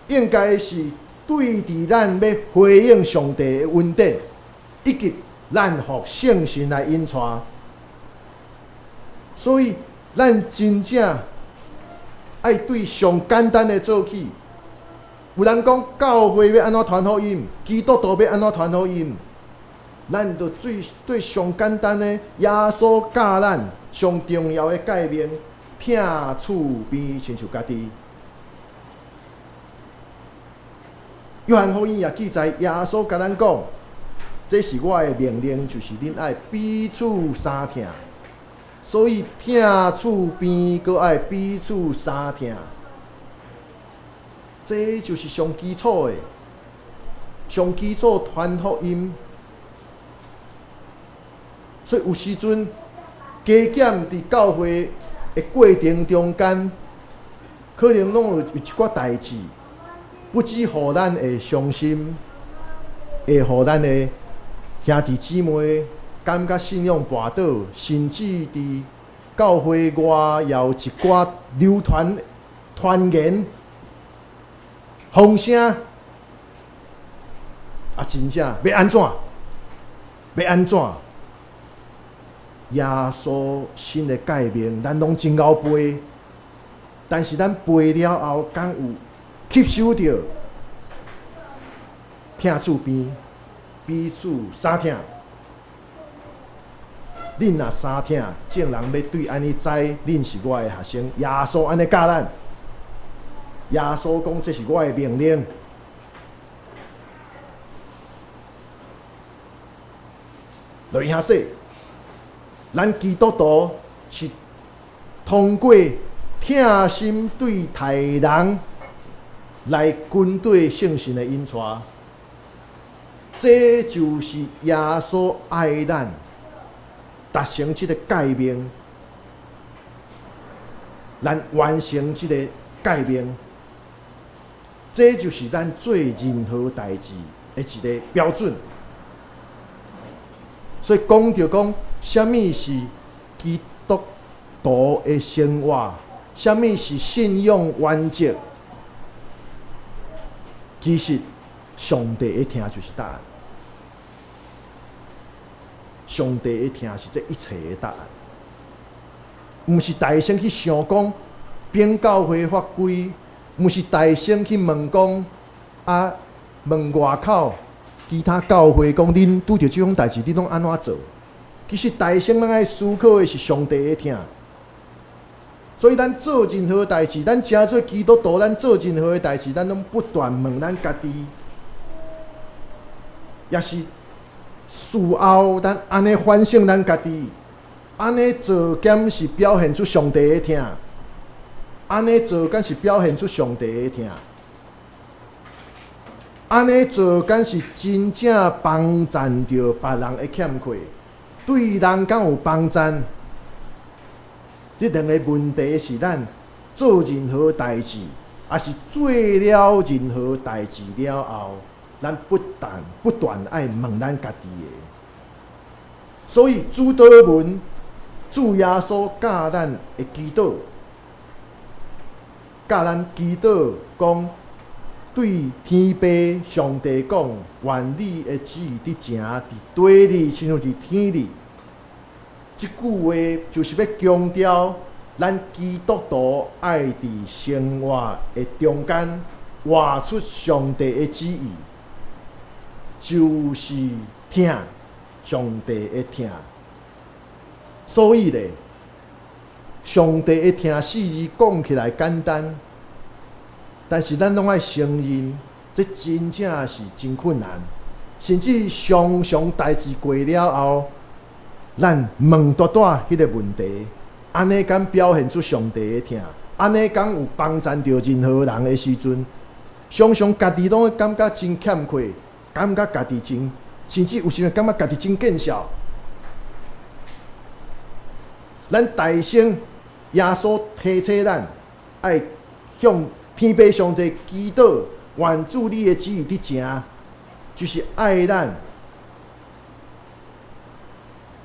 應該是對佇咱欲回應上帝的恩典，以及咱予聖神來引帶。所以，咱真正愛對上簡單的做起。有人講教會欲按怎傳福音，基督徒欲按怎傳福音，咱就最對上簡單的耶穌教咱上重要的誡命，疼厝邊親像家己。約翰福音也記載，耶穌共咱講：這是我的命令，就是恁愛彼此相疼。所以疼厝邊，閣愛彼此相疼。這就是上基礎的，上基礎傳福音。所以有時陣加減佇教會的過程中間，可能攏有一寡代誌，不只予咱會傷心，會予咱的兄弟姊妹感覺信仰跋倒，甚至佇教會外也有一寡流傳傳言、風聲，啊，真正欲按怎？欲按怎？耶穌新的誡命，咱攏真𠢕背，但是咱背了後，敢有吸收著？疼厝邊，彼此相疼。恁若相疼，眾人欲對按呢知，恁是我的學生。耶穌按呢教咱，耶穌講這是我的命令。各位兄弟，咱基督徒是通過疼心對待人來跟綴聖神的引帶，這就是耶穌愛咱達成這個誡命，咱完成這個誡命，這就是咱做任何代誌的一個標準。所以講著講，啥物是基督徒的生活，啥物是信仰原則？其實上帝的疼就是答案。上帝的疼是這一切的答案，毋是大聲去想講秉教會法規，毋是大聲去問講啊，問外口其他教會講，恁拄著這種代誌，恁攏按怎做？其實大先咱愛思考的是上帝的疼。所以咱做任何代誌，咱成做基督徒，咱做任何的代誌，咱攏不斷問咱家己，也是事後咱按呢反省咱家己，按呢做敢是表現出上帝的疼？按呢做敢是表現出上帝的疼？按呢做敢是真正幫贊著別人的欠缺，對人敢有幫贊？這兩个問題是咱做任何代誌，抑是做了任何代誌了後，咱不但不斷愛問咱家己的。所以主禱文，主耶穌教咱的祈禱，教咱祈禱講，對天父上帝講，願你的旨意佇成佇地裡，親像佇天裡。這句話就是欲強調，咱基督徒愛佇生活的中間活出上帝的旨意，就是疼上帝的疼。所以咧，上帝的疼四字講起來簡單，但是咱攏愛承認，這真正是真困難，甚至常常代誌過了後，咱問大大彼个問題，按呢敢表現出上帝的疼？按呢敢有幫贊著任何人的時陣，常常家己攏會感覺真欠缺，感覺家己真，甚至有時陣感覺家己真見笑。咱大聲耶穌提醒咱，愛向天父上帝祈禱，願主你的旨意佇成，就是愛咱。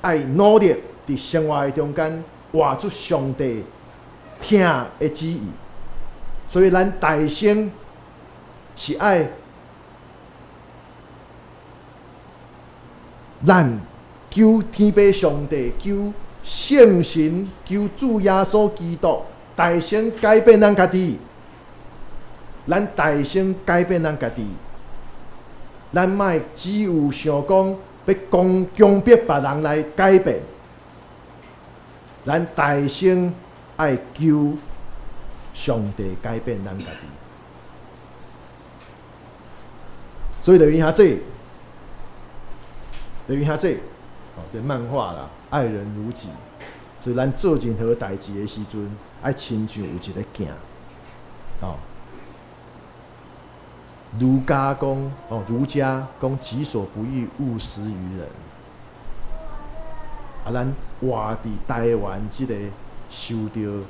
愛努力佇生活的中間活出上帝疼的旨意，所以咱大聲是愛咱求天父上帝，求聖神，求主耶穌基督，大聲改變咱家己，咱大聲改變咱家己，咱莫只有想講欲講強迫別人來改變，咱大聲愛求上帝改變咱家己。所以就兄弟，就兄弟，哦，這漫畫啦，愛人如己。所以咱做任何代誌的時陣，愛親像有一个鏡，哦。儒家講，哦，儒家講己所不欲，勿施於人。啊，咱活佇台灣這个受著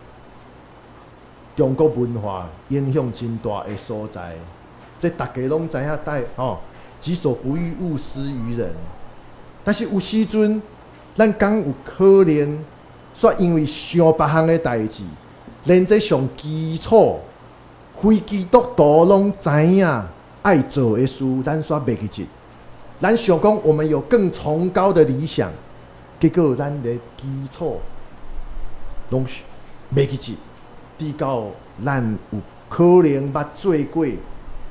中國文化影響真大的所在，這逐家攏知影帶吼，己所不欲，勿施於人。但是有時陣，咱敢有可能，煞因為想別項的代誌，連這上基礎非基督徒攏知影愛做的事，咱煞袂記得。咱想講，我們有更崇高的理想，結果咱的基礎攏袂記得，直到咱有可能捌做過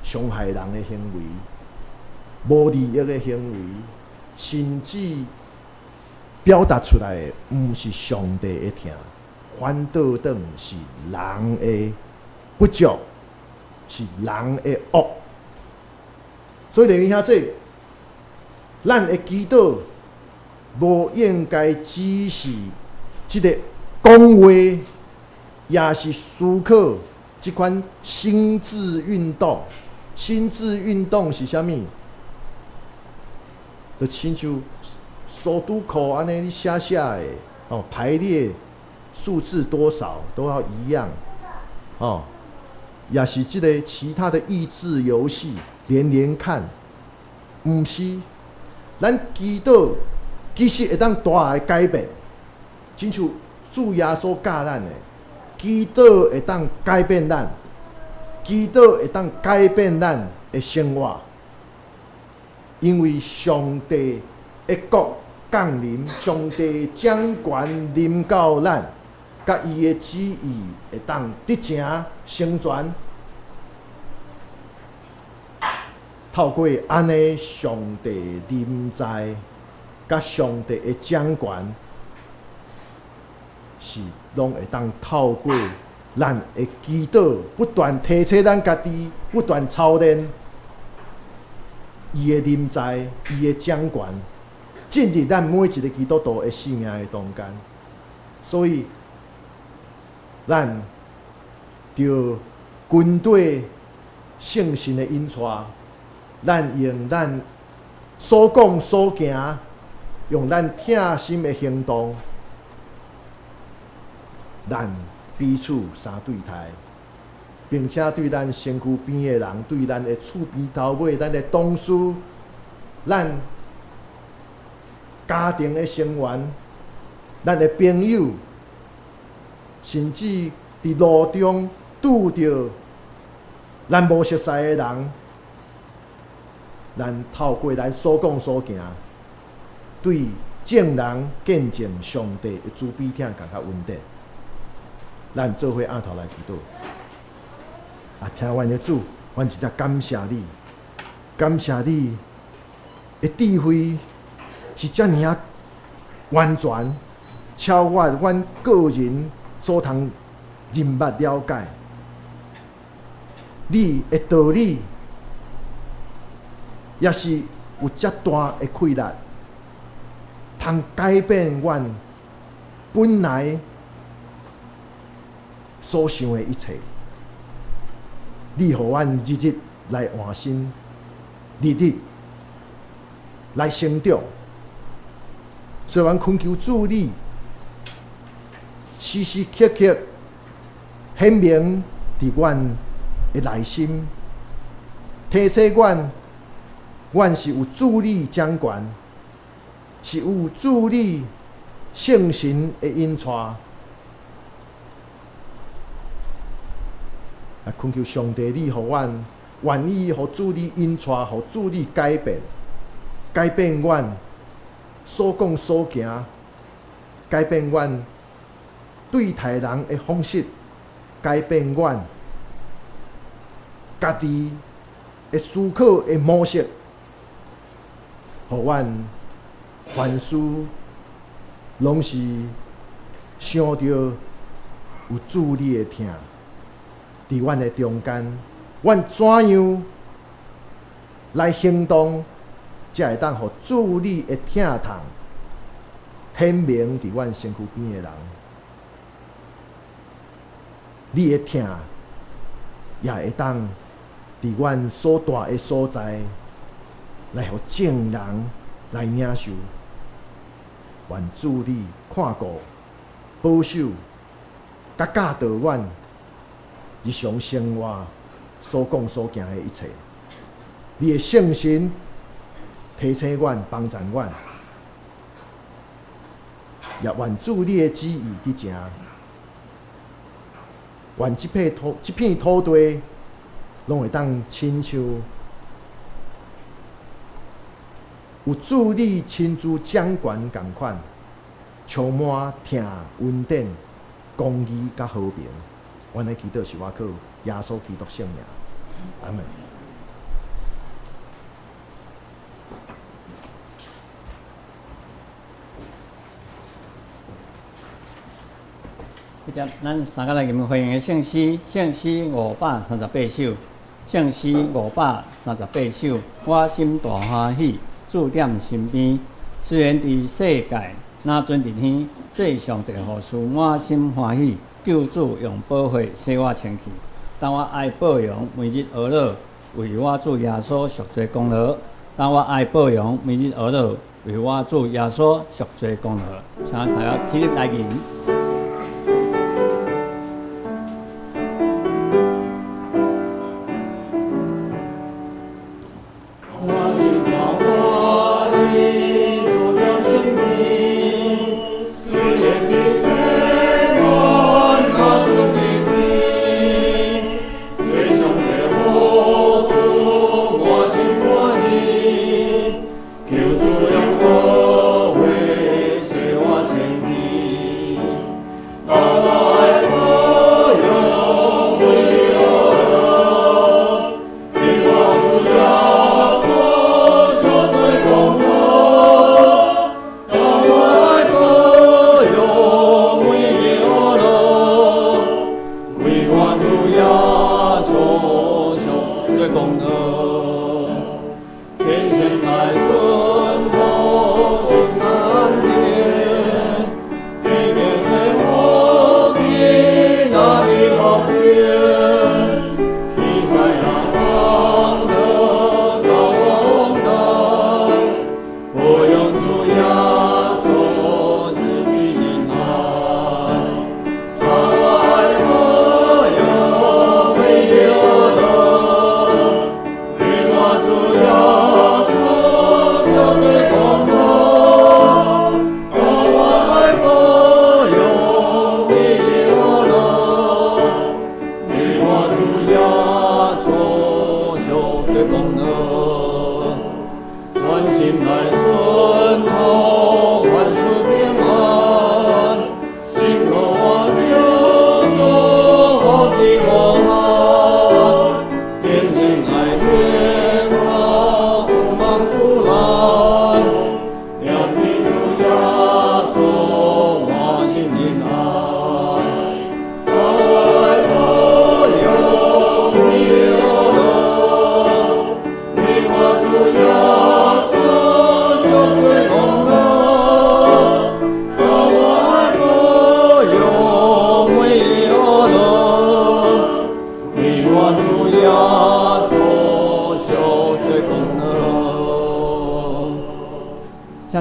傷害人的行為、無利益的行為，甚至表達出來的毋是上帝的疼，反倒轉是人的不足，是人的惡。所以，弟兄姊，咱的祈禱無應該只是這个講話，也是思考這款心智運動。心智運動是啥物？就親像數獨課按呢，你寫寫的哦，排列數字多少都要一樣哦。也是這个其他的益智遊戲，連連看，毋是。咱祈禱其實會當大的改變，親像主耶穌教咱的，祈禱會當改變咱，祈禱會當改變咱的生活，因為上帝的國降臨，上帝掌權臨到咱，佮伊的旨意會當得成成全。透過按呢，上帝臨在，佮上帝的掌權，是攏會當透過咱的祈禱，不斷提醒咱家己，不斷操練伊的臨在，伊的掌權，進入咱每一个基督徒的生命的中間。所以，咱著跟綴聖神的引帶，咱用咱所講所行，用咱疼心的行動，咱彼此相對待，並且對咱身軀邊的人，對咱的厝邊頭尾，咱的同事，咱家庭的成員，咱的朋友，甚至佇路中拄著咱無熟似的人，咱透過咱所講所行，對眾人見證上帝的慈悲疼共佮恩典。咱做伙按頭來祈禱。啊，疼阮的主，阮真正感謝你，感謝你的智慧是遮爾仔完全，超越阮個人所通認捌了解。你的道理也是有遮大的氣力，通改變阮本來所想的一切。你予阮日日來換新，日日來成長。所以，阮懇求主你，時時刻刻顯明佇阮的內心，提醒阮，阮是有主你掌權，是有主你聖神的引帶。啊，懇求上帝，你予阮願意予主你引帶，予主你改變，改變阮所講所行，改變阮對待人的方式，改變阮家己的思考的模式，予阮凡事攏是想著有主你的疼，佇阮的中間，阮怎樣來行動，才會當予主你的疼痛顯明佇阮身軀邊的人。你的疼也會當佇阮所蹛的所在，來予眾人來領受。願主你看顧、保守、佮教導阮日常生活所講所行的一切。你的聖神提醒阮、幫助阮，也願主你的旨意得成。願這片土地攏會當親像有主你親自掌權仝款，充滿疼、恩典、公義佮和平。阮的祈禱是倚靠耶穌基督聖名，阿門。接著，咱三個來吟回應的聖詩，聖詩538首，聖詩538首，我心大歡喜，主踮身邊。雖然佇世界，若尊佇天，做上帝服事，滿心歡喜。救主用寶血洗我清氣，當我愛報榮，每日呵咾，為我主耶穌贖罪功勞。當我愛報榮，每日呵咾，為我主耶穌贖罪功勞。三個起立來吟。我心大歡喜，主踮身邊。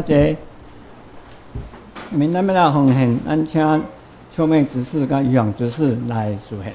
請坐。下面咱欲來奉獻，咱請秋妹執事佮漁陽執事來司獻。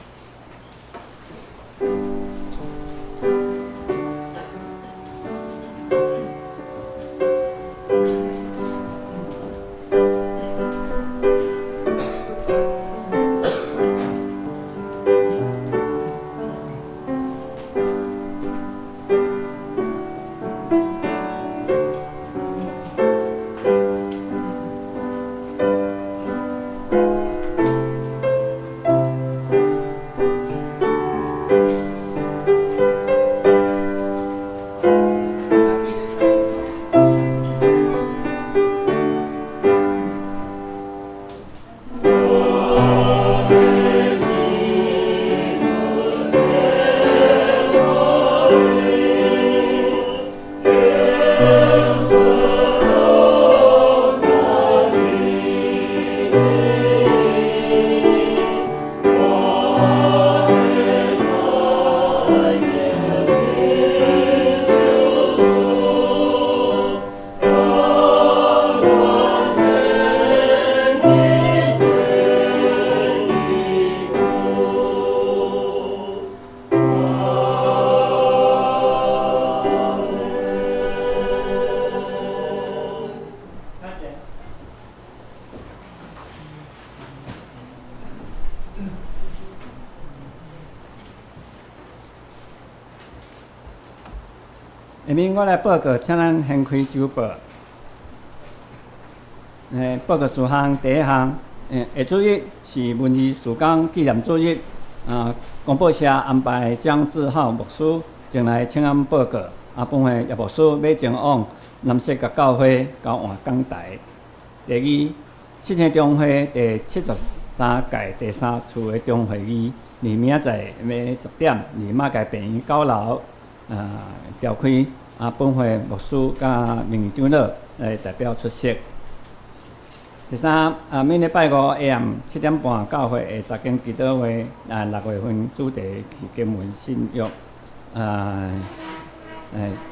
下面我來報告，請咱掀開周報。報告事項第一項，下主日是文字事工紀念主日。公報社安排江志浩牧師前來請安報告。本會葉牧師欲前往南勢角教會交換講台。第二，七星中會第73屆第三次的中會議，佇明仔載欲10點，佇馬偕病院9樓召開。本會牧師佮名譽長老來代表出席。第三，明禮拜五下暗7點半，教會的查經祈禱會，6月份主題是經文信約，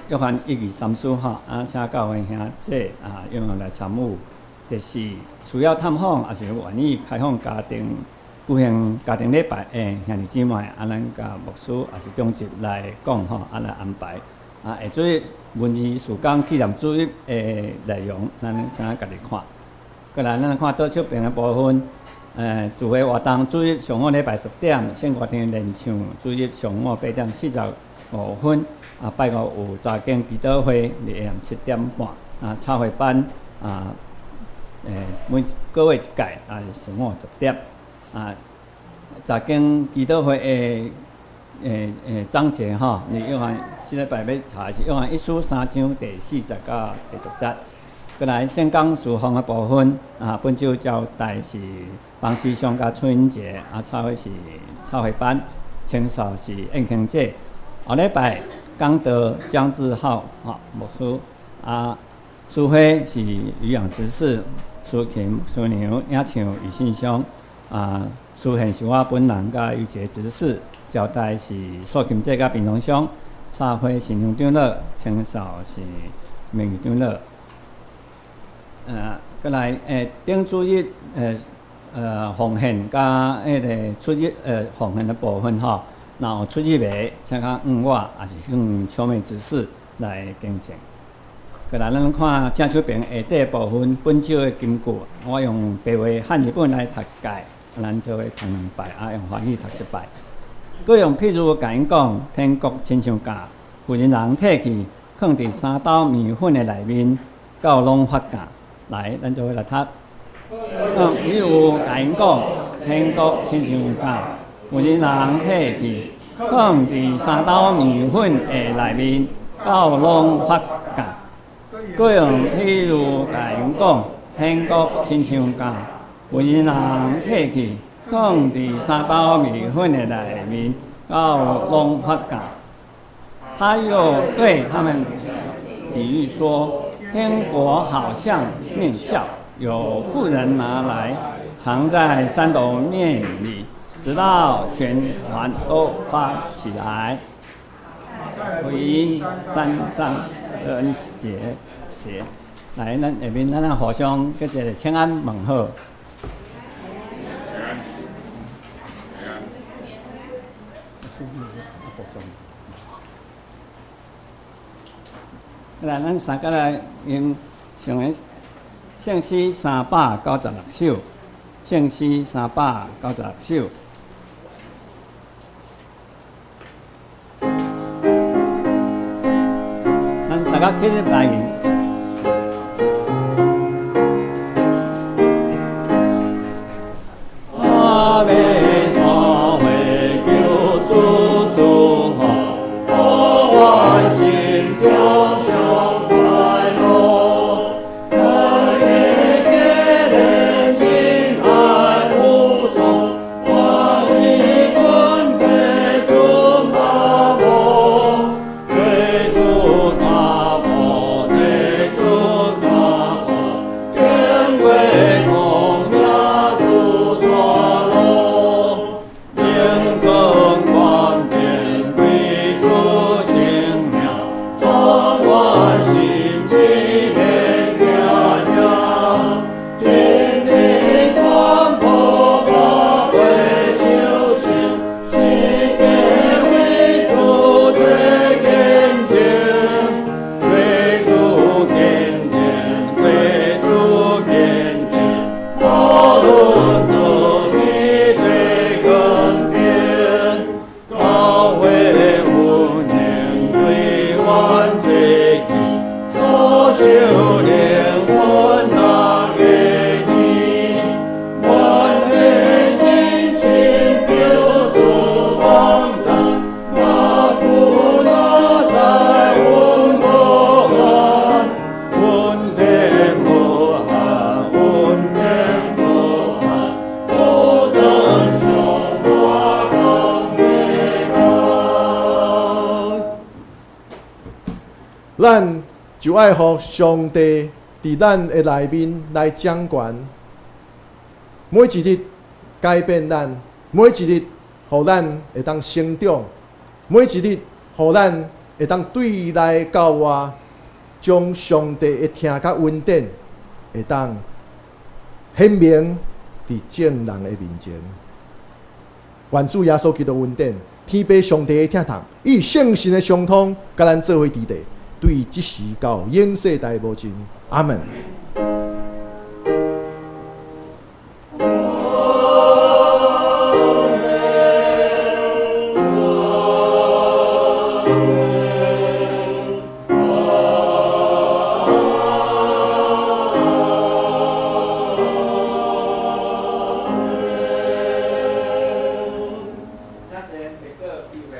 約翰一二三書吼，請教會兄弟踴躍來參與。第四，需要探訪，抑是願意開放家庭舉行家庭禮拜的兄弟姊妹，咱佮牧師抑是長執來講吼，來安排。下主日文字事工紀念主日的內容，咱請家己看。過來，咱看倒手邊的部分，聚會活動主日上午禮拜10點，聖歌廳練唱主日上午8點45分，拜五有查經祈禱會，佇下暗7點半，插會班，每個月一屆，上午10點，查經祈禱會的章節吼，你約翰這禮拜欲查的是約翰一書三章第4節到第10節。過來聖工事奉的部分，本週交代是方思尚佮崔英杰，插會是插會班，清掃是燕卿姐。後禮拜講道江志浩牧師，司會是漁養執事，司琴牧師娘，領唱余信祥，司獻是我本人佮余杰執事。交代是素琴姐佮平常乡，插花是杨长老，清掃是明誉長老。過來，頂主日，奉獻佮彼个出入，奉獻的部分吼，若有出入的，請較向我，抑是向秋妹執事來更正。過來，咱看正手邊下底部分，本週的金句，我用白話漢語本來讀一擺，咱做伙讀兩擺，用華語讀一擺。閣用譬喻共𪜶講，天國親像酵，婦人人提去，囥佇三斗麵粉的內面，到攏發酵。來，咱做伙來讀。用譬喻共𪜶講，天國親像酵，婦人人提去，囥佇三斗麵粉的內面，到攏發酵。閣用譬喻共𪜶講，天國親像酵，婦人人提去，囥佇三斗麵粉的內面，到攏發酵。他又對他們比喻說：天國好像麵酵，有婦人拿來藏在三斗麵裡，直到全團都發起來。福音三章二節節。來，咱下面咱互相閣一个請安問好。平安，平安。來，咱三個來用上个聖詩396首，聖詩三百九十六首。咱三個起立來吟。阿彌陀佛，求主賜福，予阮心中上快樂。咱的家人真愛有創，歡喜阮提主腳步，提主腳步，提主腳步，經過曠野主帶路，榮光權柄歸主聖名，壯阮心志欲行行，真理傳播我袂相信，世界為主做見證，做主見證，做主見證，無論倒去做光景，教會有能對阮做見，所受靈魂若會記，阮的信心求主幫助，若久若在阮無限，恩典無限，恩典無限，不等上我到世間。咱就愛予上帝佇咱的內面來掌權，每一日改變咱，每一日予咱會當成長，每一日予咱會當對內到外，將上帝的疼佮恩典會當顯明佇眾人的面前。願主耶穌基督恩典，天父上帝的疼痛，與聖神的相通，佮咱做伙佇地，對這時到永世代無盡。阿門。請坐，下個機會。